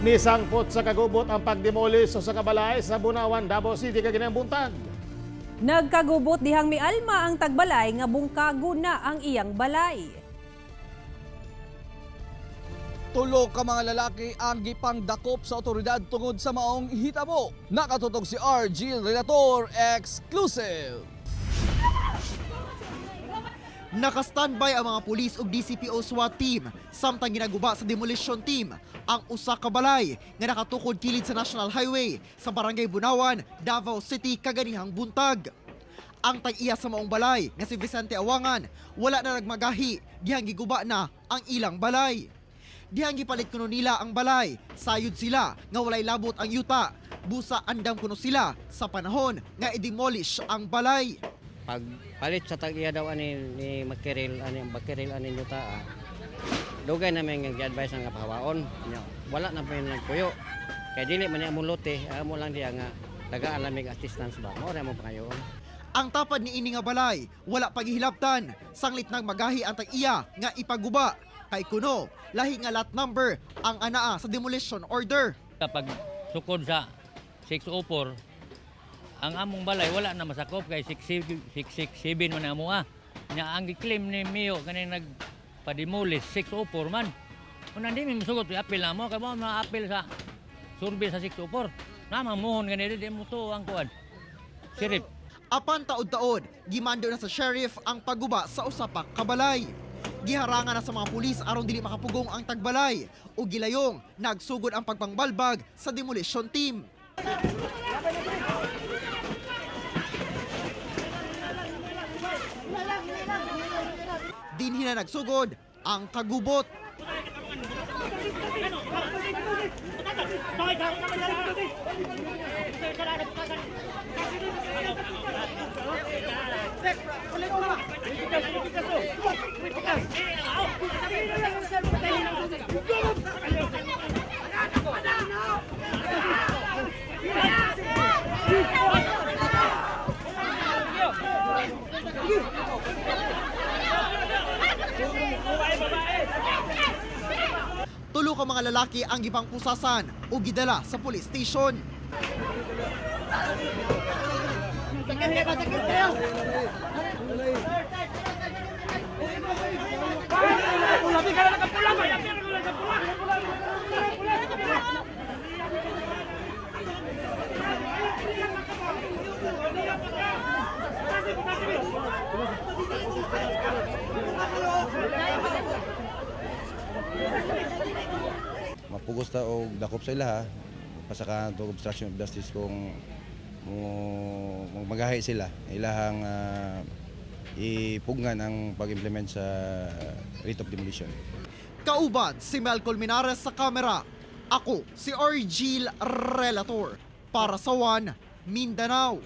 Nisangpot sa kagubot ang pagdemolish sa kabalay sa Bunawan, Davao City kaginang buntag. Nagkagubot dihang mialma ang tagbalay nga bungkago na ang iyang balay. Tulo ka mga lalaki ang gipangdakop sa otoridad tungod sa maong hitabo. Nakatutok si RG Relator Exclusive. Naka-standby ang mga pulis ug DCPO SWAT team samtang ginaguba sa demolition team ang usa ka balay nga nakatukod kilid sa National Highway sa Barangay Bunawan, Davao City kaganihang buntag. Ang tag-iya sa maong balay nga si Vicente Awangan wala na nagmagahi dihang giguba na ang ilang balay. Dihang gipalit kuno nila ang balay, sayod sila nga walay labot ang yuta. Busa andam kuno sila sa panahon nga i-demolish ang balay. Pagpalit sa tag-iya daw ani ni Makiril ani ang Bakiril ani yuta ah. Dugay na may nga advice nga pahawaon. Nya, wala na pa yung nagpuyo kay dili man ni among lote, amo lang diya nga tagaan lamig assistance ba mao ra mo pangayoon. Ang tapad ni ini nga balay, wala paghihilabtan, sanglit nang magahi ang tag-iya nga ipaguba. Kay kuno, lahi nga lot number ang anaa sa demolition order. Kapag sukod sa 604, ang among balay wala na masakop kay 667 man ang amo ah. Nya ang gi-claim ni Mio kaning nagpademolish 604 man. Una di mi masugot apil na mo kay mo apil sa survey sa 604. Namamuhon gani di mo to ang kuan. Sirip. Apan taod-taod, gimando na sa sheriff ang pagguba sa usapak kabalay. Giharangan na sa mga pulis aron dili makapugong ang tagbalay o gilayong nagsugod ang pagpangbalbag sa demolition team. Dinhi na nagsugod ang kagubot. Tulo ka mga lalaki ang gipangpusasan o gidala sa police station. Mapugos ta og dakop sa ilaha, pasakahan to obstruction of justice kung mo magahi sila ilahang ipugngan ang pag-implement sa writ of demolition. Kauban si Mel Colmenares sa kamera. Ako si Argil Relator para sa One Mindanao.